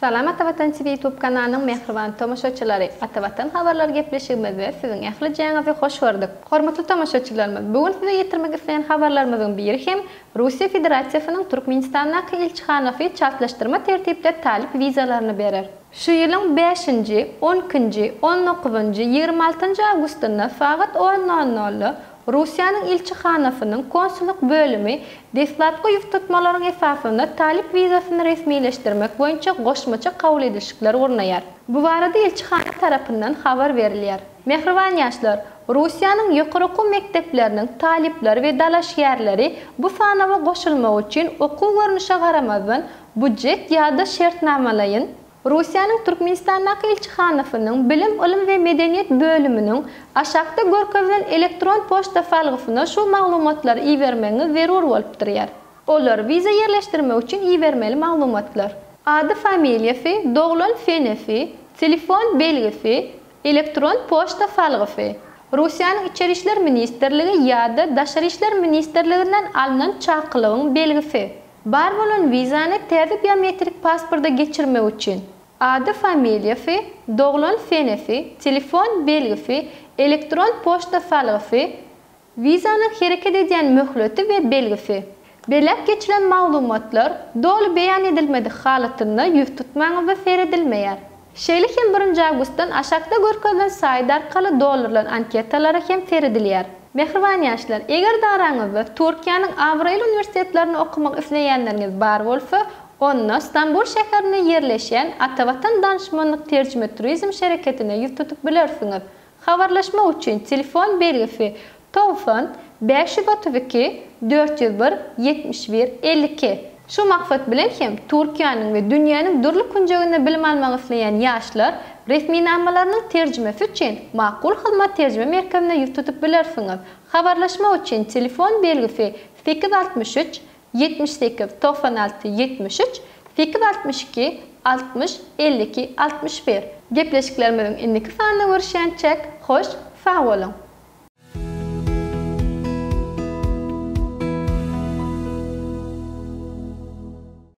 Salam Atavatan TV YouTube kanalynyň mähriban tomaşaçylary! Atavatan habarlar gepleşigimizde siziň ählijäňizi hoş gördük. Hormatly tomaşaçylarymyz, bu gün size ýetirmek isleýän habarlarymyzyň biri hem Russiýa Federasiýasynyň Türkmenistandaky ilçihanasy çaltlaşdyrma tertipde talyp wizalaryny berer. Şu ýylyň bäşinji, on ikinji, on dokuzynjy, 26-njy awgustynda sagat on nol nolda Russiýanyň ilçihanasynyň konsullyk bölümi deslapky ýüztutmalaryň esasynda talyp wizasyny resmileşdirmek boýunça goşmaça kabul edilşikler gurnaýar. Bu barada ilçihana tarapyndan habar berilýär. Mähriban ýaşlar, Russiýanyň ýokary okuw mekdepleriniň talyplary we dalaşgärleri bu sanawa goşulmak üçin okuw görnüşe garamazdan, budjet ýa-da şertnamalaýyn, Russiýanyň Türkmenistandaky ilçihanasynyň Bilim, ylym we medeniýet bölüminiň aşakda görkezilen elektron poçta salgysyna şu maglumatlary ibermegiňiz zerur bolup durýar. Olar, wiza ýerleşdirmek üçin ibermeli maglumatlar. Ady-familiýasy, doglan senesi, telefon belgisi, elektron poçta salgysy. Russiýanyň Içeri işler ministrligi ýa-da Daşary işler ministrliginden alnan çakylygyň belgisi. Bar bolan wizany täze biometrik pasporta geçirmek üçin, ady, familiýasy, doglan senesi, telefon belgisi, elektron poçta salgysy, wizanyň hereket edýän möhleti we belgisi. Belläp geçilen maglumatlar doly beýan edilmedik halatynda ýüztutmaňyzda seredilmeýär. Şeýle hem birinji awgustdan aşakda görkezilen saýt arkaly doldurylan anketalara hem seredilýär. Mähriban ýaşlar, eger-de araňyzda Türkiýäniň abraýly uniwersitetlerinde okamak isleýänleriňiz bar bolsa, onda Stambul şäherinde ýerleşýän Atavatan danyşmanlyk terjime turizm şereketine ýüz tutup bilersiňiz. Habarlaşmak üçin telefon belgisi 90 532 401 71 52. Şu maksat bilen hem Türkiýäniň we dünýäniň dürli künjeginde bilim almak isleýän ýaşlar resminamalarynyň terjimesi üçin Makul Hyzmat terjime merkezine ýüz tutup bilersiňiz. Habarlaşmak üçin telefon belgisi 863 78 96 73 862 60 52 61. Gepleşiklerimiziň indiki sanynda görüşýänçäk, hoş sag boluň!